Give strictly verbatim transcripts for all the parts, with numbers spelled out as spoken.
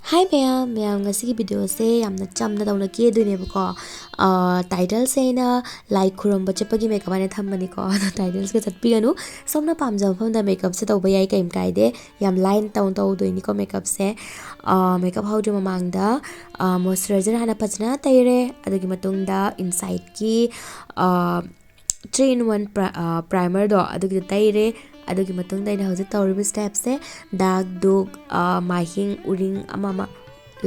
ꯍꯥꯏ ꯃꯌꯥꯝ, ꯃꯌꯥꯝ ꯉꯁꯤꯒꯤ ꯚꯤꯗꯤꯑꯣꯁꯦ ꯌꯥꯝꯅ ꯆꯝꯅ ꯇꯧꯅ ꯀꯦꯗꯣꯏꯅꯦꯕꯀꯣ꯫ ꯇꯥꯏꯇꯜꯁꯦ ꯑꯩꯅ ꯂꯥꯏ ꯈꯨꯔꯨꯝꯕ ꯆꯠꯄꯒꯤ ꯃꯦꯀꯞ ꯍꯥꯏꯅ ꯊꯝꯕꯅꯤꯀꯣ, ꯑꯗꯣ ꯇꯥꯏꯇꯜꯁꯀ ꯆꯠꯄꯤꯒꯅꯨ꯫ ꯁꯣꯝꯅ ꯄꯥꯝꯖꯕ ꯃꯐꯝꯗ ꯃꯦꯀꯞꯁꯦ ꯇꯧꯕ ꯌꯥꯏ, ꯀꯩꯝ ꯀꯥꯏꯗꯦ꯫ ꯌꯥꯝ ꯂꯥꯏꯅ ꯇꯧ ꯇꯧꯗꯣꯏꯅꯤꯀꯣ ꯃꯦꯀꯞꯁꯦ꯫ ꯃꯦꯀꯞ ꯍꯧꯗ꯭ꯔꯤ ꯃꯃꯥꯡꯗ ꯃꯣꯏꯆꯔꯥꯏꯖꯔ ꯍꯥꯟꯅ ꯐꯖꯅ ꯇꯩꯔꯦ꯫ ꯑꯗꯨꯒꯤ ꯃꯇꯨꯡꯗ ꯏꯟꯁꯥꯏꯠꯀꯤ three in one primerꯗꯣ ꯑꯗꯨꯒꯤꯗꯣ ꯇꯩꯔꯦ꯫ ꯑꯗꯨꯒꯤ ꯃꯇꯨꯡꯗ ꯑꯩꯅ ꯍꯧꯖꯤꯛ ꯇꯧꯔꯤꯕ ꯁ꯭ꯇꯦꯞꯁꯦ ꯗꯥꯛ ꯗꯨꯛ, ꯃꯥꯏꯍꯤꯡ ꯎꯔꯤꯡ ꯑꯃ ꯑꯃ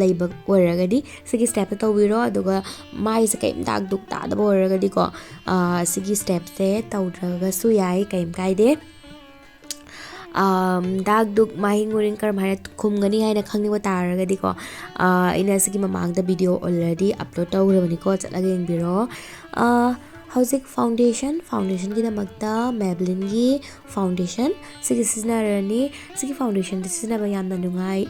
ꯂꯩꯕ ꯑꯣꯏꯔꯒꯗꯤ ꯁꯤꯒꯤ ꯁ꯭ꯇꯦꯞꯁꯦ ꯇꯧꯕꯤꯔꯣ꯫ ꯑꯗꯨꯒ ꯃꯥꯏꯁꯦ ꯀꯩꯝ ꯗꯥꯛ ꯗꯨꯛ ꯇꯥꯗꯕ ꯑꯣꯏꯔꯒꯗꯤꯀꯣ, ꯁꯤꯒꯤ ꯁ꯭ꯇꯦꯞꯁꯦ ꯇꯧꯗ꯭ꯔꯒꯁꯨ ꯌꯥꯏ, ꯀꯩꯝ ꯀꯥꯏꯗꯦ꯫ ꯗꯥꯛ ꯗꯨꯛ ꯃꯥꯏꯍꯤꯡ ꯎꯔꯤꯡ ꯀꯔꯝꯍꯥꯏꯅ ꯈꯨꯝꯒꯅꯤ ꯍꯥꯏꯅ ꯈꯪꯅꯤꯡꯕ ꯇꯥꯔꯒꯗꯤꯀꯣ, ꯑꯩꯅ ꯁꯤꯒꯤ ꯃꯃꯥꯡꯗ ꯚꯤꯗꯤꯑꯣ already upload ꯇꯧꯈ꯭ꯔꯕꯅꯤꯀꯣ, ꯆꯠꯂꯒ ꯌꯦꯡꯕꯤꯔꯣ꯫ ꯍꯧꯖꯤꯛ ꯐꯥꯎꯟꯗꯦꯁꯟ, ꯐꯥꯎꯟꯗꯦꯁꯟꯒꯤꯗꯃꯛꯇ Maybellineꯒꯤ ꯐꯥꯎꯟꯗꯦꯁꯟ ꯁꯤꯒꯤ ꯁꯤꯖꯤꯟꯅꯔꯅꯤ꯫ ꯁꯤꯒꯤ ꯐꯥꯎꯟꯗꯦꯁꯟꯁꯦ ꯁꯤꯖꯤꯟꯅꯕ ꯌꯥꯝꯅ ꯅꯨꯡꯉꯥꯏ,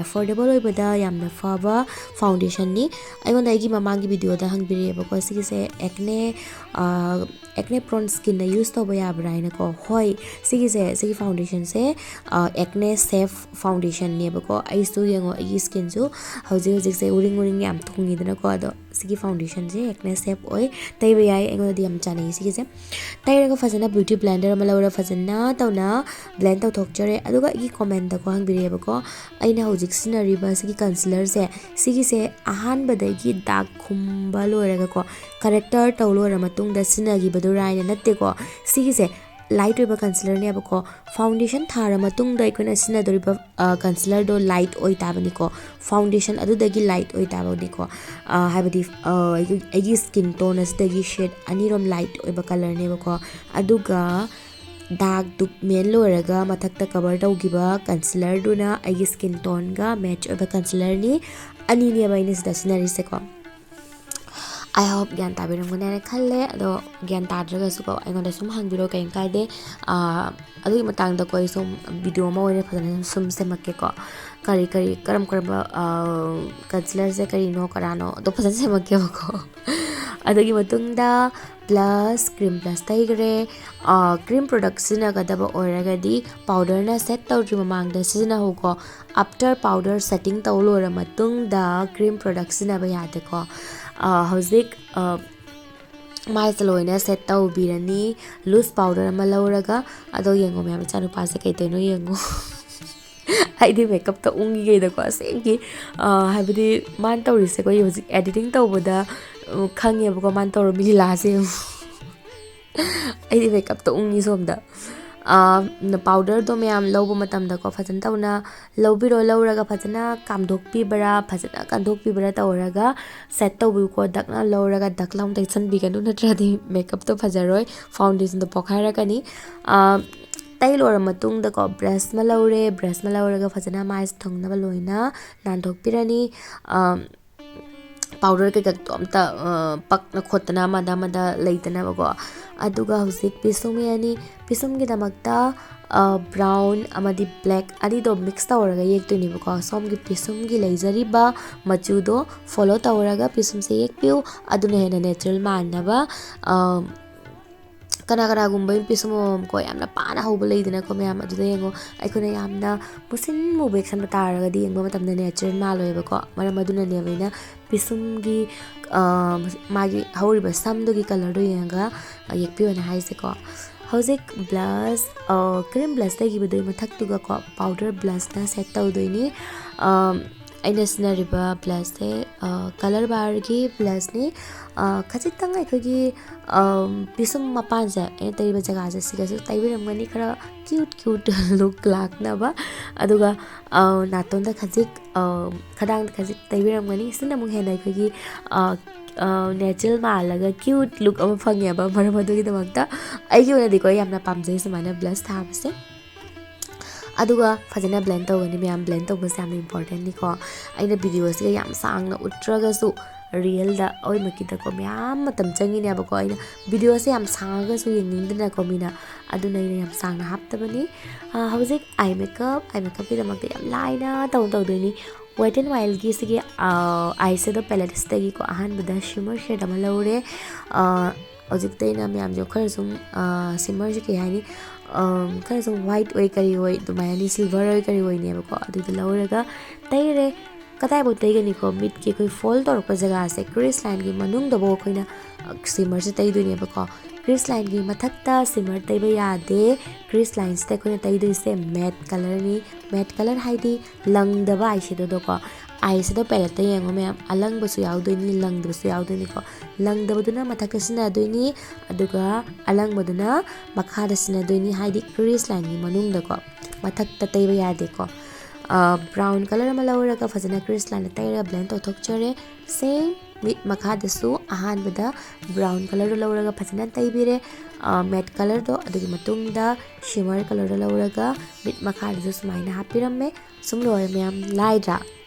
affordable ꯑꯣꯏꯕꯗ ꯌꯥꯝꯅ ꯐꯕ ꯐꯥꯎꯟꯗꯦꯁꯟꯅꯤ꯫ ꯑꯩꯉꯣꯟꯗ ꯑꯩꯒꯤ ꯃꯃꯥꯡꯒꯤ ꯚꯤꯗꯤꯑꯣꯗ ꯍꯪꯕꯤꯔꯛꯑꯦꯕꯀꯣ, ꯁꯤꯒꯤꯁꯦ acne, acne prone skinꯅ use ꯇꯧꯕ ꯌꯥꯕ꯭ꯔꯥ ꯍꯥꯏꯅꯀꯣ꯫ ꯍꯣꯏ, ꯁꯤꯒꯤꯁꯦ, ꯁꯤꯒꯤ ꯐꯥꯎꯟꯗꯦꯁꯟꯁꯦ acne safe ꯐꯥꯎꯟꯗꯦꯁꯟꯅꯦꯕꯀꯣ꯫ ꯑꯩꯁꯨ ꯌꯦꯡꯉꯣ, ꯑꯩꯒꯤ ꯁ꯭ꯀꯤꯟꯁꯨ ꯍꯧꯖꯤꯛ ꯍꯧꯖꯤꯛꯁꯦ ꯎꯔꯤꯡ ꯎꯔꯤꯡ ꯌꯥꯝ ꯊꯨꯡꯉꯤꯗꯅꯀꯣ, ꯑꯗꯣ ꯁꯤꯒꯤ ꯐꯥꯎꯟꯗꯦꯁꯟꯁꯦ acne safe ꯑꯣꯏ, ꯇꯩꯕ ꯌꯥꯏ, ꯑꯩꯉꯣꯟꯗꯗꯤ ꯌꯥꯝ ꯆꯥꯅꯩ ꯁꯤꯒꯤꯁꯦ꯫ ꯇꯩꯔꯒ ꯐꯖꯅ beauty blender ꯑꯃ ꯂꯧꯔ ꯐꯖꯅ ꯇꯧꯅ blend ꯇꯧꯊꯣꯛꯆꯔꯦ꯫ ꯑꯗꯨꯒ ꯑꯩꯒꯤ commentꯗꯀꯣ ꯍꯪꯕꯤꯔꯛꯑꯦꯕꯀꯣ, ꯑꯩꯅ ꯍꯧꯖꯤꯛ ꯁꯤꯖꯤꯟꯅꯔꯤꯕ ꯁꯤꯒꯤ concealerꯁꯦ, ꯁꯤꯒꯤꯁꯦ ꯑꯍꯥꯟꯕꯗꯒꯤ ꯗꯥꯛ ꯈꯨꯝꯕ ꯂꯣꯏꯔꯒꯀꯣ, corrector ꯇꯧ ꯂꯣꯏꯔ ꯃꯇꯨꯡꯗ ꯁꯤꯖꯤꯟꯅꯈꯤꯕꯗꯨꯔꯥ ꯍꯥꯏꯅ ꯅꯠꯇꯦꯀꯣ꯫ ꯁꯤꯒꯤꯁꯦ light ꯑꯣꯏꯕ concealerꯅꯦꯕꯀꯣ꯫ Foundation ꯊꯥꯔ ꯃꯇꯨꯡꯗ ꯑꯩꯈꯣꯏꯅ ꯁꯤꯖꯤꯟꯅꯗꯣꯔꯤꯕ concealerꯗꯣ light ꯑꯣꯏ ꯇꯥꯕꯅꯤꯀꯣ꯫ Foundation ꯑꯗꯨꯗꯒꯤ light ꯑꯣꯏ ꯇꯥꯕꯅꯤꯀꯣ꯫ ꯍꯥꯏꯕꯗꯤ ꯑꯩꯒꯤ skin tone ꯑꯁꯤꯗꯒꯤ shade ꯑꯅꯤꯔꯣꯝ light ꯑꯣꯏꯕ colorꯅꯦꯕꯀꯣ꯫ ꯑꯗꯨꯒ ꯗꯥꯛ ꯗꯨꯛ ꯃꯦꯟ ꯂꯣꯏꯔꯒ ꯃꯊꯛꯇ cover ꯇꯧꯈꯤꯕ concealerꯗꯨꯅ ꯑꯩꯒꯤ skin toneꯒ match ꯑꯣꯏꯕ concealerꯅꯤ꯫ ꯑꯅꯤꯅꯦꯕ ꯑꯩꯅ ꯁꯤꯗ ꯁꯤꯖꯤꯟꯅꯔꯤꯁꯦꯀꯣ꯫ I hope ꯒ꯭ꯌꯥꯟ ꯇꯥꯕꯤꯔꯝꯒꯅꯤ ꯍꯥꯏꯅ ꯈꯜꯂꯦ꯫ ꯑꯗꯣ ꯒ꯭ꯌꯥꯟ ꯇꯥꯗ꯭ꯔꯒꯁꯨꯀꯣ, ꯑꯩꯉꯣꯟꯗ ꯁꯨꯝ ꯍꯪꯕꯤꯔꯣ, ꯀꯩꯝ ꯀꯥꯏꯗꯦ꯫ ꯑꯗꯨꯒꯤ ꯃꯇꯥꯡꯗꯀꯣ ꯑꯩ ꯁꯨꯝ ꯚꯤꯗꯤꯑꯣ ꯑꯃ ꯑꯣꯏꯅ ꯐꯖꯅ ꯁꯨꯝ ꯁꯦꯝꯃꯛꯀꯦꯀꯣ꯫ ꯀꯔꯤ ꯀꯔꯤ, ꯀꯔꯝ ꯀꯔꯝꯕ concealerꯁꯦ ꯀꯔꯤꯅꯣ ꯀꯔꯥꯅꯣ ꯑꯗꯣ ꯐꯖꯅ ꯁꯦꯝꯃꯛꯀꯦꯕꯀꯣ꯫ ꯑꯗꯨꯒꯤ ꯃꯇꯨꯡꯗ blush, cream blush ꯇꯩꯈ꯭ꯔꯦ꯫ Cream product ꯁꯤꯖꯤꯟꯅꯒꯗꯕ ꯑꯣꯏꯔꯒꯗꯤ powder ꯅ set ꯇꯧꯗ꯭ꯔꯤ ꯃꯃꯥꯡꯗ ꯁꯤꯖꯤꯟꯅꯍꯧꯀꯣ꯫ After powder setting ꯇꯧ ꯂꯣꯏꯔ ꯃꯇꯨꯡꯗ cream product ꯁꯤꯖꯤꯟꯅꯕ ꯌꯥꯗꯦꯀꯣ꯫ ꯍꯧꯖꯤꯛ ꯃꯥꯏꯁꯦ ꯂꯣꯏꯅ set ꯇꯧꯕꯤꯔꯅꯤ꯫ Loose powder ꯑꯃ ꯂꯧꯔꯒ, ꯑꯗꯣ ꯌꯦꯡꯉꯣ ꯃꯌꯥꯝ, ꯏꯆꯥꯅꯨꯄꯥꯁꯦ ꯀꯩꯗꯧꯅꯣ ꯌꯦꯡꯉꯣ꯫ ꯑꯩꯗꯤ makeup ꯇ ꯎꯪꯉꯤꯈꯩꯗꯀꯣ, ꯑꯁꯦꯡꯒꯤ ꯍꯥꯏꯕꯗꯤ ꯃꯥꯅ ꯇꯧꯔꯤꯁꯦ ꯑꯩꯈꯣꯏ ꯍꯧꯖꯤꯛ editing ꯇꯧꯕꯗ ꯈꯪꯉꯦꯕꯀꯣ ꯃꯥꯅ ꯇꯧꯔꯝꯃꯤ ꯂꯤꯂꯥꯁꯦ ꯌꯦꯡꯉꯣ꯫ ꯑꯩꯗꯤ makeup ꯇ ꯎꯪꯉꯤ ꯁꯣꯝꯗ꯫ Powder ꯗꯣ ꯃꯌꯥꯝ ꯂꯧꯕ ꯃꯇꯝꯗꯀꯣ ꯐꯖꯅ ꯇꯧꯅ ꯂꯧꯕꯤꯔꯣ꯫ ꯂꯧꯔꯒ ꯐꯖꯅ ꯀꯥꯝꯗꯣꯛꯄꯤꯕ꯭ꯔꯥ, ꯐꯖꯅ ꯀꯟꯗꯣꯛꯄꯤꯕ꯭ꯔꯥ ꯇꯧꯔꯒ set ꯇꯧꯕꯤꯌꯨꯀꯣ꯫ ꯗꯛꯅ ꯂꯧꯔꯒ ꯗꯛ ꯂꯥꯎꯅ ꯇꯩꯁꯟꯕꯤꯒꯅꯨ, ꯅꯠꯇ꯭ꯔꯗꯤ makeup ꯇꯣ ꯐꯖꯔꯣꯏ, foundation ꯗꯣ ꯄꯣꯛꯈꯥꯏꯔꯛꯀꯅꯤ꯫ ꯇꯩ ꯂꯣꯏꯔ ꯃꯇꯨꯡꯗꯀꯣ brush ꯑꯃ ꯂꯧꯔꯦ꯫ Brush ꯑꯃ ꯂꯧꯔꯒ ꯐꯖꯅ ꯃꯥꯏꯁꯦ ꯊꯨꯡꯅꯕ ꯂꯣꯏꯅ ꯅꯥꯟꯊꯣꯛꯄꯤꯔꯅꯤ꯫ Powder ꯀꯩꯀꯥꯗꯣ ꯑꯝꯇ ꯄꯛꯅ ꯈꯣꯠꯇꯅ ꯑꯃꯗ ꯑꯃꯗ ꯂꯩꯇꯅꯕꯀꯣ꯫ ꯑꯗꯨꯒ ꯍꯧꯖꯤꯛ ꯄꯤꯁꯨꯝ ꯌꯦꯛꯑꯅꯤ꯫ ꯄꯤꯁꯨꯝꯒꯤꯗꯃꯛꯇ brown ꯑꯃꯗꯤ black ꯑꯅꯤꯗꯣ mix ꯇꯧꯔꯒ ꯌꯦꯛꯇꯣꯏꯅꯦꯕꯀꯣ꯫ ꯁꯣꯝꯒꯤ ꯄꯤꯁꯨꯝꯒꯤ ꯂꯩꯖꯔꯤꯕ ꯃꯆꯨꯗꯣ follow ꯇꯧꯔꯒ ꯄꯤꯁꯨꯝꯁꯦ ꯌꯦꯛꯄꯤꯌꯨ꯫ ꯑꯗꯨꯅ ꯍꯦꯟꯅ natural ꯃꯥꯟꯅꯕ꯫ ꯀꯅꯥ ꯀꯅꯥꯒꯨꯝꯕ ꯄꯤꯁꯨꯝ ꯑꯃꯃꯝꯀꯣ ꯌꯥꯝꯅ ꯄꯥꯅ ꯍꯧꯕ ꯂꯩꯗꯅꯀꯣ ꯃꯌꯥꯝ, ꯑꯗꯨꯗ ꯌꯦꯡꯉꯣ, ꯑꯩꯈꯣꯏꯅ ꯌꯥꯝꯅ ꯃꯨꯁꯤꯟ ꯃꯨꯕ ꯌꯦꯛꯁꯟꯕ ꯇꯥꯔꯒꯗꯤ ꯌꯦꯡꯕ ꯃꯇꯝꯗ natural ꯃꯥꯜꯂꯣꯏꯕꯀꯣ꯫ ꯃꯔꯝ ꯑꯗꯨꯅꯅꯦꯕ ꯑꯩꯅ ꯄꯤꯁꯨꯝꯒꯤ ꯃꯥꯒꯤ ꯍꯧꯔꯤꯕ ꯁꯝꯗꯨꯒꯤ colour ꯗꯣ ꯌꯦꯡꯉꯒ ꯌꯦꯛꯄꯤꯌꯣꯅ ꯍꯥꯏꯁꯦꯀꯣ꯫ ꯍꯧꯖꯤꯛ blush, cream blush ꯇꯩꯈꯤꯕꯗꯨꯒꯤ ꯃꯊꯛꯇꯨꯒꯀꯣ powder blush ꯅ set ꯇꯧꯗꯣꯏꯅꯤ꯫ ꯑꯩꯅ ꯁꯤꯖꯤꯟꯅꯔꯤꯕ blush ꯁꯦ Color Bar ꯒꯤ blush ꯅꯤ꯫ ꯈꯖꯤꯛꯇꯪ ꯑꯩꯈꯣꯏꯒꯤ ꯄꯤꯁꯨꯝ ꯃꯄꯥꯟꯁꯦ, ꯑꯩꯅ ꯇꯩꯔꯤꯕ ꯖꯒꯥꯁꯦ, ꯁꯤꯒꯁꯨ ꯇꯩꯕꯤꯔꯝꯒꯅꯤ, ꯈꯔ cute cute look ꯂꯥꯛꯅꯕ꯫ ꯑꯗꯨꯒ ꯅꯥꯇꯣꯟꯗ ꯈꯖꯤꯛ, ꯈꯗꯥꯡꯗ ꯈꯖꯤꯛ ꯇꯩꯕꯤꯔꯝꯒꯅꯤ꯫ ꯁꯤꯅ ꯑꯃꯨꯛ ꯍꯦꯟꯅ ꯑꯩꯈꯣꯏꯒꯤ natural ꯃꯥꯜꯂꯒ cute look ꯑꯃ ꯐꯪꯉꯦꯕ꯫ ꯃꯔꯝ ꯑꯗꯨꯒꯤꯗꯃꯛꯇ ꯑꯩꯒꯤ ꯑꯣꯏꯅꯗꯤꯀꯣ ꯌꯥꯝꯅ ꯄꯥꯝꯖꯩ ꯁꯨꯃꯥꯏꯅ blush ꯊꯥꯕꯁꯦ꯫ ꯑꯗꯨꯒ ꯐꯖꯅ blend ꯇꯧꯒꯅꯤ ꯃꯌꯥꯝ, blend ꯇꯧꯕꯁꯦ ꯌꯥꯝꯅ important ꯅꯤꯀꯣ꯫ ꯑꯩꯅ video ꯁꯤꯒ ꯌꯥꯝ ꯁꯥꯡꯅ ꯎꯠꯇ꯭ꯔꯒꯁꯨ, reel ꯗ ꯑꯣꯏꯃꯛꯀꯤꯗꯀꯣ ꯃꯌꯥꯝ ꯃꯇꯝ ꯆꯪꯉꯤꯅꯦꯕꯀꯣ꯫ ꯑꯩꯅ video ꯁꯦ ꯌꯥꯝ ꯁꯥꯡꯉꯒꯁꯨ ꯌꯦꯡꯅꯤꯡꯗꯅꯀꯣ ꯃꯤꯅ, ꯑꯗꯨꯅ ꯑꯩꯅ ꯌꯥꯝ ꯁꯥꯡꯅ ꯍꯥꯞꯇꯕꯅꯤ꯫ ꯍꯧꯖꯤꯛ eye makeup, eye makeup ꯀꯤꯗꯃꯛꯇ ꯌꯥꯝ ꯂꯥꯏꯅ ꯇꯧ ꯇꯧꯗꯣꯏꯅꯤ꯫ Wet n Wildꯒꯤ ꯁꯤꯒꯤ ꯑꯥꯏ ꯁꯦꯗꯣ ꯄꯦꯂꯦꯠꯁꯤꯗꯒꯤꯀꯣ ꯑꯍꯥꯟꯕꯗ ꯁꯤꯃꯔ ꯁꯦꯠ ꯑꯃ ꯂꯧꯔꯦ꯫ ꯍꯧꯖꯤꯛꯇ ꯑꯩꯅ ꯃꯌꯥꯝꯁꯦ ꯈꯔ ꯁꯨꯝ, ꯁꯤꯃꯔꯁꯦ ꯀꯩ ꯍꯥꯏꯅꯤ, ꯈꯔ ꯁꯨꯝ ꯋꯥꯏꯠ ꯑꯣꯏ ꯀꯔꯤ ꯑꯣꯏ ꯑꯗꯨꯃꯥꯏꯅ ꯁꯤꯜꯚꯔ ꯑꯣꯏ ꯀꯔꯤ ꯑꯣꯏꯅꯦꯕꯀꯣ꯫ ꯑꯗꯨꯗ ꯂꯧꯔꯒ ꯇꯩꯔꯦ꯫ ꯀꯗꯥꯏꯐꯥꯎ ꯇꯩꯒꯅꯤꯀꯣ? ꯃꯤꯠꯀꯤ ꯑꯩꯈꯣꯏ ꯐꯣꯜ ꯇꯧꯔꯛꯄ ꯖꯒꯥꯁꯦ, ꯀ꯭ꯔꯤꯁ ꯂꯥꯏꯟꯒꯤ ꯃꯅꯨꯡꯗꯐꯥꯎ ꯑꯩꯈꯣꯏꯅ ꯁꯤꯃꯔꯁꯦ ꯇꯩꯗꯣꯏꯅꯦꯕꯀꯣ꯫ ꯀ꯭ꯔꯤꯁ ꯂꯥꯏꯟꯒꯤ ꯃꯊꯛꯇ ꯁꯤꯃꯔ ꯇꯩꯕ ꯌꯥꯗꯦ꯫ ꯀ꯭ꯔꯤꯁ ꯂꯥꯏꯟꯁꯤꯗ ꯑꯩꯈꯣꯏꯅ ꯇꯩꯗꯣꯏꯁꯦ ꯃꯦꯠ ꯀꯂꯔꯅꯤ꯫ ꯃꯦꯠ ꯀꯂꯔ ꯍꯥꯏꯗꯤ ꯂꯪꯗꯕ ꯑꯥꯏ ꯁꯦꯗꯣꯗꯣꯀꯣ꯫ ꯑꯥꯏ ꯁꯦꯗꯣ ꯄꯦꯂꯦꯠꯇ ꯌꯦꯡꯉꯣ ꯃꯌꯥꯝ, ꯑꯂꯪꯕꯁꯨ ꯌꯥꯎꯗꯣꯏꯅꯤ, ꯂꯪꯗꯕꯁꯨ ꯌꯥꯎꯗꯣꯏꯅꯤꯀꯣ꯫ ꯂꯪꯗꯕꯗꯨꯅ ꯃꯊꯛꯇ ꯁꯤꯖꯤꯟꯅꯗꯣꯏꯅꯤ, ꯑꯗꯨꯒ ꯑꯂꯪꯕꯗꯨꯅ ꯃꯈꯥꯗ ꯁꯤꯖꯤꯟꯅꯗꯣꯏꯅꯤ, ꯍꯥꯏꯗꯤ ꯀ꯭ꯔꯤꯁ ꯂꯥꯏꯟꯒꯤ ꯃꯅꯨꯡꯗꯀꯣ, ꯃꯊꯛꯇ ꯇꯩꯕ ꯌꯥꯗꯦꯀꯣ꯫ ꯕ꯭ꯔꯥꯎꯟ ꯀꯂꯔ ꯑꯃ ꯂꯧꯔꯒ ꯐꯖꯅ ꯀ꯭ꯔꯤꯁ ꯂꯥꯏꯟꯗ ꯇꯩꯔꯒ ꯕ꯭ꯂꯦꯟ ꯇꯧꯊꯣꯛꯆꯔꯦ꯫ ꯁꯦꯝ ꯃꯤꯠ ꯃꯈꯥꯗꯁꯨ ꯑꯍꯥꯟꯕꯗ ꯕ꯭ꯔꯥꯎꯟ ꯀꯂꯔꯗꯣ ꯂꯧꯔꯒ ꯐꯖꯅ ꯇꯩꯕꯤꯔꯦ꯫ ꯃꯦꯠ ꯀꯂꯔꯗꯣ, ꯑꯗꯨꯒꯤ ꯃꯇꯨꯡꯗ ꯁꯤꯃꯔ ꯀꯂꯔꯗꯣ ꯂꯧꯔꯒ ꯃꯤꯠ ꯃꯈꯥꯗꯁꯨ ꯁꯨꯃꯥꯏꯅ ꯍꯥꯞꯄꯤꯔꯝꯃꯦ꯫ ꯁꯨꯝ ꯂꯣꯏꯔꯦ ꯃꯌꯥꯝ, ꯂꯥꯏꯗ꯭ꯔꯥ?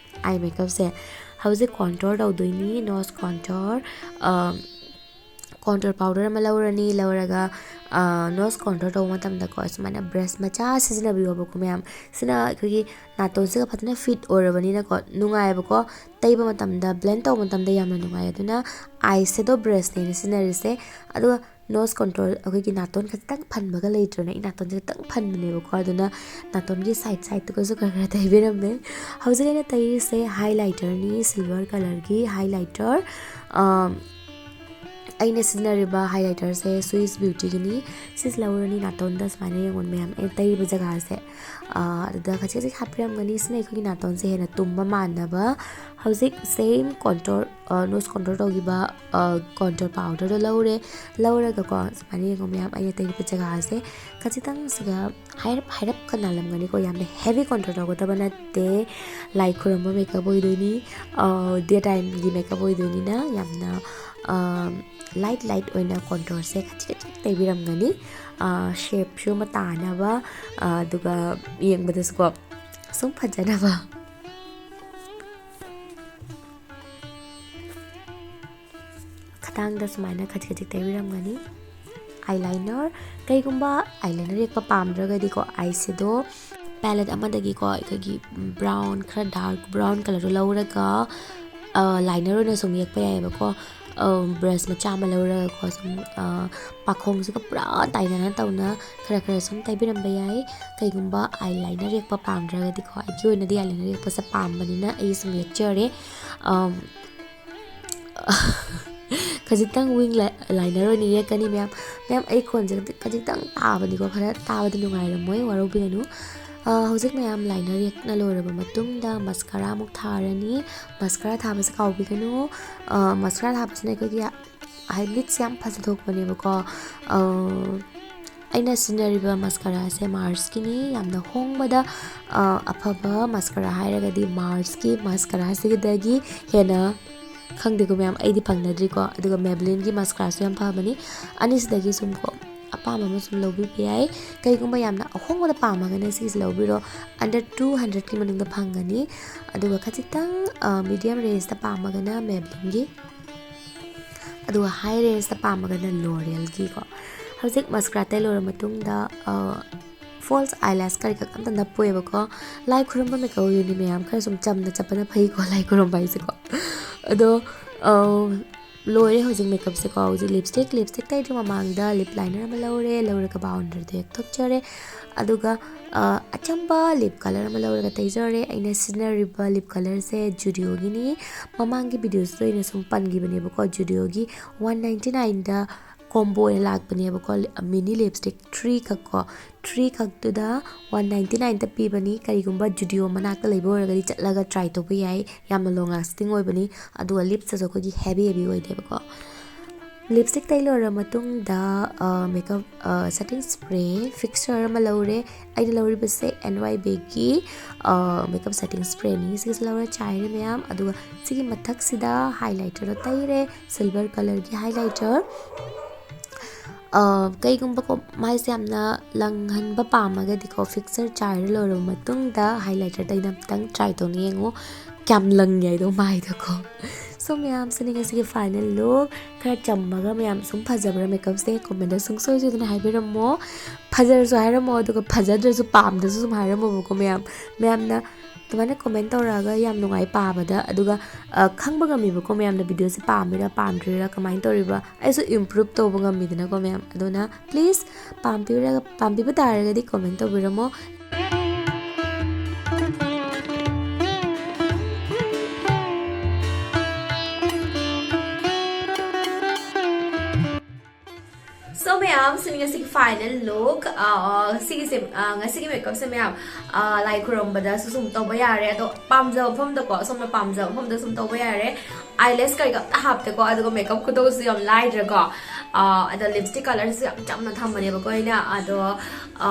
ꯑꯥꯏ ꯃꯦꯀꯞꯁꯦ꯫ ꯍꯧꯖꯤꯛ ꯀꯣꯟꯇꯣꯔ ꯇꯧꯗꯣꯏꯅꯤ, ꯅꯣꯁ ꯀꯣꯟꯇꯣꯔ꯫ ꯀꯣꯟꯇꯣꯔ ꯄꯥꯎꯗꯔ ꯑꯃ ꯂꯧꯔꯅꯤ, ꯂꯧꯔꯒ ꯅꯣꯁ ꯀꯣꯟꯇꯣꯔ ꯇꯧꯕ ꯃꯇꯝꯗꯀꯣ ꯁꯨꯃꯥꯏꯅ ꯕ꯭ꯔꯁ ꯃꯆꯥ ꯁꯤꯖꯤꯟꯅꯕꯤꯌꯣꯕꯀꯣ ꯃꯌꯥꯝ꯫ ꯁꯤꯅ ꯑꯩꯈꯣꯏꯒꯤ ꯅꯥꯇꯣꯟꯁꯤꯒ ꯐꯖꯅ ꯐꯤꯠ ꯑꯣꯏꯔꯕꯅꯤꯅꯀꯣ ꯅꯨꯡꯉꯥꯏꯌꯦꯕꯀꯣ꯫ ꯇꯩꯕ ꯃꯇꯝꯗ, ꯕ꯭ꯂꯦꯟ ꯇꯧꯕ ꯃꯇꯝꯗ ꯌꯥꯝꯅ ꯅꯨꯡꯉꯥꯏ꯫ ꯑꯗꯨꯅ ꯑꯥꯏ ꯁꯦꯗꯣ ꯕ꯭ꯔꯁꯅꯦ ꯑꯩꯅ ꯁꯤꯖꯤꯟꯅꯔꯤꯁꯦ꯫ ꯑꯗꯨꯒ ꯅꯣꯁ ꯀꯣꯟꯇꯣꯔ, ꯑꯩꯈꯣꯏꯒꯤ ꯅꯥꯇꯣꯟ ꯈꯤꯇꯪ ꯐꯟꯕꯒ ꯂꯩꯇ꯭ꯔꯅꯦ? ꯑꯩ ꯅꯥꯇꯣꯟꯁꯦ ꯈꯤꯇꯪ ꯐꯟꯕꯅꯦꯕꯀꯣ, ꯑꯗꯨꯅ ꯅꯥꯇꯣꯟꯒꯤ ꯁꯥꯏꯠ ꯁꯥꯏꯠꯇꯨꯒꯁꯨ ꯈꯔ ꯈꯔ ꯇꯩꯕꯤꯔꯝꯃꯦ꯫ ꯍꯧꯖꯤꯛ ꯑꯩꯅ ꯇꯩꯔꯤꯁꯦ ꯍꯥꯏꯂꯥꯏꯇꯔꯅꯤ, ꯁꯤꯜꯚꯔ ꯀꯂꯔꯒꯤ ꯍꯥꯏꯂꯥꯏꯇꯔ꯫ ꯑꯩꯅ ꯁꯤꯖꯤꯟꯅꯔꯤꯕ ꯍꯥꯏꯂꯥꯏꯇꯔꯁꯦ ꯁ꯭ꯋꯤꯁ ꯕ꯭ꯌꯨꯇꯤꯒꯤꯅꯤ꯫ ꯁꯤꯁꯦ ꯂꯧꯔꯅꯤ, ꯅꯥꯇꯣꯟꯗ ꯁꯨꯃꯥꯏꯅ ꯌꯦꯡꯉꯣ ꯃꯌꯥꯝ, ꯑꯩꯅ ꯇꯩꯔꯤꯕ ꯖꯒꯥꯁꯦ, ꯑꯗꯨꯗ ꯈꯖꯤꯛ ꯈꯖꯤꯛ ꯍꯥꯞꯄꯤꯔꯝꯒꯅꯤ꯫ ꯁꯤꯅ ꯑꯩꯈꯣꯏꯒꯤ ꯅꯥꯇꯣꯟꯁꯦ ꯍꯦꯟꯅ ꯇꯨꯝꯕ ꯃꯥꯟꯅꯕ꯫ ꯍꯧꯖꯤꯛ ꯁꯦꯝ ꯀꯣꯟꯇꯣꯔ, ꯅꯣꯁ ꯀꯣꯟꯇꯣꯔ ꯇꯧꯈꯤꯕ ꯀꯣꯟꯇꯣꯔ ꯄꯥꯎꯗꯔꯗꯣ ꯂꯧꯔꯦ꯫ ꯂꯧꯔꯒꯀꯣ ꯁꯨꯃꯥꯏꯅ ꯌꯦꯡꯉꯣ ꯃꯌꯥꯝ, ꯑꯩꯅ ꯇꯩꯔꯤꯕ ꯖꯒꯥꯁꯦ ꯈꯖꯤꯛꯇꯪꯁꯤꯒ ꯍꯥꯏꯔꯞ ꯍꯥꯏꯔꯞꯀ ꯅꯥꯜꯂꯝꯒꯅꯤꯀꯣ꯫ ꯌꯥꯝꯅ ꯍꯦꯚꯤ ꯀꯣꯟꯇꯣꯔ ꯇꯧꯒꯗꯕ ꯅꯠꯇꯦ꯫ ꯂꯥꯏ ꯈꯨꯔꯨꯝꯕ ꯃꯦꯀꯞ ꯑꯣꯏꯗꯣꯏꯅꯤ, ꯗꯦ ꯇꯥꯏꯝꯒꯤ ꯃꯦꯀꯞ ꯑꯣꯏꯗꯣꯏꯅꯤꯅ ꯌꯥꯝꯅ ꯂꯥꯏꯠ ꯂꯥꯏꯠ ꯑꯣꯏꯅ ꯀꯣꯟꯇꯣꯔꯁꯦ ꯈꯖꯤꯛ ꯈꯖꯤꯛ ꯇꯩꯕꯤꯔꯝꯒꯅꯤ꯫ ꯁꯦꯞꯁꯨ ꯑꯃ ꯇꯥꯅꯕ, ꯑꯗꯨꯒ ꯌꯦꯡꯕꯗꯁꯨꯀꯣ ꯁꯨꯝ ꯐꯖꯅꯕ꯫ ꯈꯗꯥꯡꯗ ꯁꯨꯃꯥꯏꯅ ꯈꯖꯤꯛ ꯈꯖꯤꯛ ꯇꯩꯕꯤꯔꯝꯒꯅꯤ꯫ ꯑꯥꯏ ꯂꯥꯏꯅꯔ, ꯀꯩꯒꯨꯝꯕ ꯑꯥꯏ ꯂꯥꯏꯅꯔ ꯌꯦꯛꯄ ꯄꯥꯝꯗ꯭ꯔꯒꯗꯤꯀꯣ, ꯑꯥꯏ ꯁꯦꯗꯣ ꯄꯦꯂꯦꯠ ꯑꯃꯗꯒꯤꯀꯣ ꯑꯩꯈꯣꯏꯒꯤ ꯕ꯭ꯔꯥꯎꯟ, ꯈꯔ ꯗꯥꯔꯛ ꯕ꯭ꯔꯥꯎꯟ ꯀꯂꯔꯗꯣ ꯂꯧꯔꯒ ꯂꯥꯏꯅꯔ ꯑꯣꯏꯅ ꯁꯨꯝ ꯌꯦꯛꯄ ꯌꯥꯏꯑꯕꯀꯣ꯫ ꯕ꯭ꯔꯁ ꯃꯆꯥ ꯑꯃ ꯂꯧꯔꯒꯀꯣ ꯁꯨꯝ ꯄꯥꯈꯣꯡꯁꯤꯒ ꯄꯨꯔꯥ ꯇꯥꯏꯅꯅ ꯇꯧꯅ ꯈꯔ ꯈꯔ ꯁꯨꯝ ꯇꯩꯕꯤꯔꯝꯕ ꯌꯥꯏ꯫ ꯀꯩꯒꯨꯝꯕ ꯑꯥꯏ ꯂꯥꯏꯅꯔ ꯌꯦꯛꯄ ꯄꯥꯝꯗ꯭ꯔꯒꯗꯤꯀꯣ, ꯑꯩꯒꯤ ꯑꯣꯏꯅꯗꯤ ꯑꯥꯏ ꯂꯥꯏꯅꯔ ꯌꯦꯛꯄꯁꯦ ꯄꯥꯝꯕꯅꯤꯅ ꯑꯩ ꯁꯨꯝ ꯌꯦꯛꯆꯔꯦ꯫ ꯈꯖꯤꯛꯇꯪ ꯋꯤꯡ ꯂꯥꯏꯅꯔ ꯑꯣꯏꯅ ꯌꯦꯛꯀꯅꯤ ꯃꯌꯥꯝ꯫ ꯃꯌꯥꯝ, ꯑꯩ ꯈꯣꯟꯁꯦ ꯈꯖꯤꯛꯇꯪ ꯇꯥꯕꯅꯤꯀꯣ, ꯈꯔ ꯇꯥꯕꯗꯤ ꯅꯨꯡꯉꯥꯏꯔꯝꯃꯣꯏ, ꯋꯥꯔꯧꯕꯤꯒꯅꯨ꯫ ꯍꯧꯖꯤꯛ ꯃꯌꯥꯝ ꯂꯥꯏꯅꯔ ꯌꯦꯛꯅ ꯂꯣꯏꯔꯕ ꯃꯇꯨꯡꯗ ꯃꯁꯀꯔꯥ ꯑꯃꯨꯛ ꯊꯥꯔꯅꯤ꯫ ꯃꯁꯀꯔꯥ ꯊꯥꯕꯁꯦ ꯀꯥꯎꯕꯤꯒꯅꯨ꯫ ꯃꯁꯀꯔꯥ ꯊꯥꯕꯁꯤꯅ ꯑꯩꯈꯣꯏꯒꯤ ꯍꯥꯏ ꯂꯤꯠꯁꯦ ꯌꯥꯝ ꯐꯖꯊꯣꯛꯄꯅꯦꯕꯀꯣ꯫ ꯑꯩꯅ ꯁꯤꯖꯤꯟꯅꯔꯤꯕ ꯃꯁꯀꯔꯥꯁꯦ ꯃꯥꯔꯁꯀꯤꯅꯤ꯫ ꯌꯥꯝꯅ ꯍꯣꯡꯕꯗ ꯑꯐꯕ ꯃꯁꯀꯔꯥ ꯍꯥꯏꯔꯒꯗꯤ ꯃꯥꯔꯁꯀꯤ ꯃꯁꯀꯔꯥꯁꯤꯗꯒꯤ ꯍꯦꯟꯅ ꯈꯪꯗꯦꯀꯣ ꯃꯌꯥꯝ, ꯑꯩꯗꯤ ꯐꯪꯅꯗ꯭ꯔꯤꯀꯣ꯫ ꯑꯗꯨꯒ ꯃꯦꯕꯂꯤꯟꯒꯤ ꯃꯁꯀꯔꯥꯁꯨ ꯌꯥꯝ ꯐꯕꯅꯤ꯫ ꯑꯅꯤꯁꯤꯗꯒꯤ ꯁꯨꯝ ꯀꯣ ꯑꯄꯥꯝꯕ ꯑꯃ ꯁꯨꯝ ꯂꯧꯕꯤꯕ ꯌꯥꯏ꯫ ꯀꯩꯒꯨꯝꯕ ꯌꯥꯝꯅ ꯑꯍꯣꯡꯕꯗ ꯄꯥꯝꯃꯒꯅ ꯁꯤꯒꯤꯁꯦ ꯂꯧꯕꯤꯔꯣ꯫ ꯑꯟꯗꯔ ꯇꯨ ꯍꯟꯗ꯭ꯔꯦꯠꯀꯤ ꯃꯅꯨꯡꯗ ꯐꯪꯒꯅꯤ꯫ ꯑꯗꯨꯒ ꯈꯖꯤꯛꯇꯪ ꯃꯤꯗꯤꯌꯝ ꯔꯦꯟꯖꯇ ꯄꯥꯝꯃꯒꯅ ꯃꯦꯕꯂꯤꯟꯒꯤ, ꯑꯗꯨꯒ ꯍꯥꯏ ꯔꯦꯟꯖꯇ ꯄꯥꯝꯃꯒꯅ ꯂꯣꯔꯦꯜꯒꯤꯀꯣ꯫ ꯍꯧꯖꯤꯛ ꯃꯁꯀꯔꯥ ꯇꯩ ꯂꯣꯏꯔ ꯃꯇꯨꯡꯗ ꯐꯣꯜꯁ ꯑꯥꯏꯂꯦꯁ ꯀꯔꯤ ꯀꯔꯤ ꯑꯝꯇ ꯅꯞꯄꯣꯏꯕꯀꯣ꯫ ꯂꯥꯏ ꯈꯨꯔꯨꯝꯕ ꯃꯦꯀꯞ ꯑꯣꯏꯗꯣꯏꯅꯤ ꯃꯌꯥꯝ, ꯈꯔ ꯁꯨꯝ ꯆꯝꯅ ꯆꯠꯄꯅ ꯐꯩꯀꯣ ꯂꯥꯏ ꯈꯨꯔꯨꯝꯕ ꯍꯥꯏꯁꯦꯀꯣ꯫ ꯑꯗꯣ ꯂꯣꯏꯔꯦ ꯍꯧꯖꯤꯛ ꯃꯦꯀꯞꯁꯦꯀꯣ꯫ ꯍꯧꯖꯤꯛ ꯂꯤꯞꯁꯇꯤꯛ ꯂꯤꯞꯁꯇꯤꯛ ꯇꯩꯗ꯭ꯔꯤ ꯃꯃꯥꯡꯗ ꯂꯤꯞ ꯂꯥꯏꯅꯔ ꯑꯃ ꯂꯧꯔꯦ꯫ ꯂꯧꯔꯒ ꯕꯥꯎꯟꯗꯔꯤꯗ ꯌꯦꯛꯊꯣꯛꯆꯔꯦ꯫ ꯑꯗꯨꯒ ꯑꯆꯝꯕ ꯂꯤꯞ ꯀꯂꯔ ꯑꯃ ꯂꯧꯔꯒ ꯇꯩꯖꯔꯦ꯫ ꯑꯩꯅ ꯁꯤꯖꯤꯟꯅꯔꯤꯕ ꯂꯤꯞ ꯀꯂꯔꯁꯦ ꯖꯨꯗꯤꯑꯣꯒꯤꯅꯤ꯫ ꯃꯃꯥꯡꯒꯤ ꯚꯤꯗꯤꯑꯣꯁꯤꯗ ꯑꯩꯅ ꯁꯨꯝ ꯄꯟꯈꯤꯕꯅꯦꯕꯀꯣ, ꯖꯨꯗꯤꯑꯣꯒꯤ ꯋꯥꯟ ꯅꯥꯏꯟꯇꯤ ꯅꯥꯏꯟꯗ ꯀꯣꯝꯕꯣ ꯑꯣꯏꯅ ꯂꯥꯛꯄꯅꯦꯕꯀꯣ꯫ ꯃꯤꯅꯤ ꯂꯤꯞꯁꯇꯤꯛ ꯊ꯭ꯔꯤ ꯈꯛꯀꯣ, ꯊ꯭ꯔꯤ ꯈꯛꯇꯨꯗ ꯋꯥꯟ ꯅꯥꯏꯟꯇꯤ ꯅꯥꯏꯟꯗ ꯄꯤꯕꯅꯤ꯫ ꯀꯔꯤꯒꯨꯝꯕ ꯖꯨꯗꯤꯑꯣ ꯃꯅꯥꯛꯇ ꯂꯩꯕ ꯑꯣꯏꯔꯒꯗꯤ ꯆꯠꯂꯒ ꯇ꯭ꯔꯥꯏ ꯇꯧꯕ ꯌꯥꯏ꯫ ꯌꯥꯝꯅ ꯂꯣꯡ ꯂꯥꯁꯇꯤꯡ ꯑꯣꯏꯕꯅꯤ꯫ ꯑꯗꯨꯒ ꯂꯤꯞꯁꯇꯁꯨ ꯑꯩꯈꯣꯏꯒꯤ ꯍꯦꯚꯤ ꯍꯦꯚꯤ ꯑꯣꯏꯗꯦꯕꯀꯣ꯫ ꯂꯤꯞꯁꯇꯤꯛ ꯇꯩ ꯂꯣꯏꯔ ꯃꯇꯨꯡꯗ ꯃꯦꯀꯞ ꯁꯦꯇꯤꯡ ꯁ꯭ꯄ꯭ꯔꯦ ꯐꯤꯛꯁꯔ ꯑꯃ ꯂꯧꯔꯦ꯫ ꯑꯩꯅ ꯂꯧꯔꯤꯕꯁꯦ ꯑꯦꯟ ꯋꯥꯏ ꯕꯤꯒꯤ ꯃꯦꯀꯞ ꯁꯦꯇꯤꯡ ꯁ꯭ꯄ꯭ꯔꯦꯅꯤ꯫ ꯁꯤꯒꯤꯁꯦ ꯂꯧꯔ ꯆꯥꯏꯔꯦ ꯃꯌꯥꯝ꯫ ꯑꯗꯨꯒ ꯁꯤꯒꯤ ꯃꯊꯛꯁꯤꯗ ꯍꯥꯏꯂꯥꯏꯇꯔꯗꯣ ꯇꯩꯔꯦ, ꯁꯤꯜꯚꯔ ꯀꯂꯔꯒꯤ ꯍꯥꯏꯂꯥꯏꯇꯔ꯫ ꯀꯩꯒꯨꯝꯕꯀꯣ ꯃꯥꯏꯁꯦ ꯌꯥꯝꯅ ꯂꯪꯍꯟꯕ ꯄꯥꯝꯃꯒꯗꯤꯀꯣ, ꯐꯤꯛꯁꯔ ꯆꯥꯏꯔ ꯂꯣꯏꯔꯕ ꯃꯇꯨꯡꯗ ꯍꯥꯏꯂꯥꯏꯇꯔꯗ ꯑꯩꯅ ꯑꯝꯇꯪ ꯇ꯭ꯔꯥꯏ ꯇꯧꯅ ꯌꯦꯡꯉꯨ ꯀꯌꯥꯝ ꯂꯪꯉꯦ ꯍꯥꯏꯗꯣ ꯃꯥꯏꯗꯀꯣ꯫ So ꯃꯌꯥꯝꯁꯤꯅꯤ ꯉꯁꯤꯒꯤ final look꯫ ꯈꯔ ꯆꯝꯃꯒ ꯃꯌꯥꯝ ꯁꯨꯝ ꯐꯖꯕ꯭ꯔꯥ makeupꯁꯦ commentꯇ ꯁꯨꯡꯁꯣꯏ ꯁꯣꯏꯗꯅ ꯍꯥꯏꯕꯤꯔꯝꯃꯣ꯫ ꯐꯖꯔꯁꯨ ꯍꯥꯏꯔꯝꯃꯣ, ꯑꯗꯨꯒ ꯐꯖꯗ꯭ꯔꯁꯨ ꯄꯥꯝꯗ꯭ꯔꯁꯨ ꯁꯨꯝ ꯍꯥꯏꯔꯝꯃꯣꯕꯀꯣ ꯃꯌꯥꯝ꯫ ꯃꯌꯥꯝꯅ ꯑꯗꯨꯃꯥꯏꯅ comment ꯇꯧꯔꯛꯑꯒ ꯌꯥꯝ ꯅꯨꯡꯉꯥꯏ ꯄꯥꯕꯗ, ꯑꯗꯨꯒ ꯑ, ꯈꯪꯕ ꯉꯝꯃꯤꯕꯀꯣ ꯃꯌꯥꯝꯅ videoꯁꯦ ꯄꯥꯝꯃꯤꯔꯥ ꯄꯥꯝꯗ꯭ꯔꯤꯔꯥ, ꯀꯃꯥꯏꯅ ꯇꯧꯔꯤꯕ, ꯑꯩꯁꯨ improve ꯇꯧꯕ ꯉꯝꯃꯤꯗꯅꯀꯣ ꯃꯌꯥꯝ꯫ ꯑꯗꯨꯅ please ꯄꯥꯝꯕꯤꯔꯒ, ꯄꯥꯝꯕꯤꯕ ꯇꯥꯔꯒꯗꯤ comment ꯇꯧꯕꯤꯔꯝꯃꯣ꯫ So ꯃꯌꯥꯝ, ꯁꯤꯅꯤ ꯉꯁꯤꯒꯤ final look꯫ ꯑ, ꯁꯤꯒꯤꯁꯦ, ꯑ, ꯉꯁꯤꯒꯤ makeupꯁꯦ ꯃꯌꯥꯝ, ꯑ, ꯂꯥꯏ ꯈꯨꯔꯨꯝꯕꯗꯁꯨ ꯁꯨꯝ ꯇꯧꯕ ꯌꯥꯔꯦ, ꯑꯗꯣ ꯄꯥꯝꯖꯕ ꯃꯐꯝꯗꯀꯣ, ꯁꯣꯝꯅ ꯄꯥꯝꯖꯕ ꯃꯐꯝꯗ ꯁꯨꯝ ꯇꯧꯕ ꯌꯥꯔꯦ꯫ Eyelash ꯀꯩꯀꯥ ꯑꯝꯇ ꯍꯥꯞꯇꯦꯀꯣ, ꯑꯗꯨꯒ makeup ꯈꯨꯇꯧꯁꯨ ꯌꯥꯝ ꯂꯥꯏꯗ꯭ꯔꯦꯀꯣ꯫ ꯑ, ꯑꯗꯣ lipstick colourꯁꯨ ꯌꯥꯝ ꯆꯝꯅ ꯊꯝꯕꯅꯦꯕꯀꯣ ꯑꯩꯅ, ꯑꯗꯣ, ꯑ,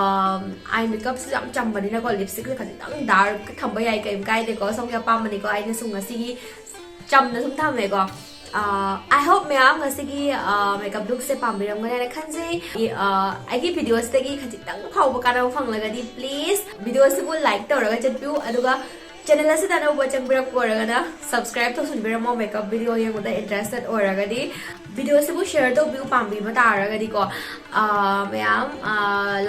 eye makeupꯁꯨ ꯌꯥꯝ ꯆꯝꯕꯅꯤꯅꯀꯣ, lipstickꯁꯦ ꯈꯖꯤꯛꯇꯪ dark ꯊꯝꯕ ꯌꯥꯏ, ꯀꯩꯝ ꯀꯥꯏꯗꯦꯀꯣ, ꯁꯣꯝꯒꯤ ꯑꯄꯥꯝꯕꯅꯤꯀꯣ꯫ ꯑꯩꯅ ꯁꯨꯝ ꯉꯁꯤꯒꯤ ꯆꯝꯅ ꯁꯨꯝ ꯊꯝꯃꯦꯀꯣ꯫ ꯑ, I hope ꯃꯌꯥꯝ ꯉꯁꯤꯒꯤ, ꯑ, makeup lookꯁꯦ ꯄꯥꯝꯕꯤꯔꯝꯒꯅꯤ ꯍꯥꯏꯅ ꯈꯟꯖꯩ꯫ ꯑ, ꯑꯩꯒꯤ videoꯁꯤꯗꯒꯤ ꯈꯖꯤꯛꯇꯪ ꯐꯥꯎꯕ ꯀꯥꯟꯅꯕ ꯐꯪꯂꯒꯗꯤ please videoꯁꯤꯕꯨ like ꯇꯧꯔꯒ ꯆꯠꯄꯤꯌꯨ, ꯑꯗꯨꯒ channel ꯑꯁꯤꯗ ꯑꯅꯧꯕ ꯆꯪꯕꯤꯔꯛꯄ ꯑꯣꯏꯔꯒꯅ subscribe ꯇꯧꯁꯤꯟꯕꯤꯔꯝꯃꯣ, makeup video ꯌꯦꯡꯕꯗ interested ꯑꯣꯏꯔꯒꯗꯤ꯫ Videoꯁꯤꯕꯨ share ꯇꯧꯕꯤꯌꯨ ꯄꯥꯝꯕꯤꯕ ꯇꯥꯔꯒꯗꯤꯀꯣ꯫ ꯑ, ꯃꯌꯥꯝ, ꯑ,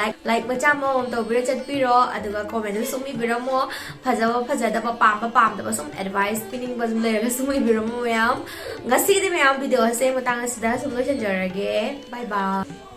like, like ꯃꯆꯥ ꯑꯃꯃꯝ ꯇꯧꯕꯤꯔ ꯆꯠꯄꯤꯔꯣ, ꯑꯗꯨꯒ commentꯁꯨ ꯁꯨꯝ ꯏꯕꯤꯔꯝꯃꯣ꯫ ꯐꯖꯕ ꯐꯖꯗꯕ, ꯄꯥꯝꯕ ꯄꯥꯝꯗꯕ, ꯁꯨꯝ advice ꯄꯤꯅꯤꯡꯕ ꯁꯨꯝ ꯂꯩꯔꯒꯁꯨ ꯏꯕꯤꯔꯝꯃꯣ ꯃꯌꯥꯝ꯫ ꯉꯁꯤꯒꯤꯗꯤ ꯃꯌꯥꯝ videoꯁꯦ ꯃꯇꯥꯡ ꯑꯁꯤꯗ ꯁꯨꯝ ꯂꯣꯏꯁꯤꯟꯖꯔꯒꯦ꯫ Bye bye꯫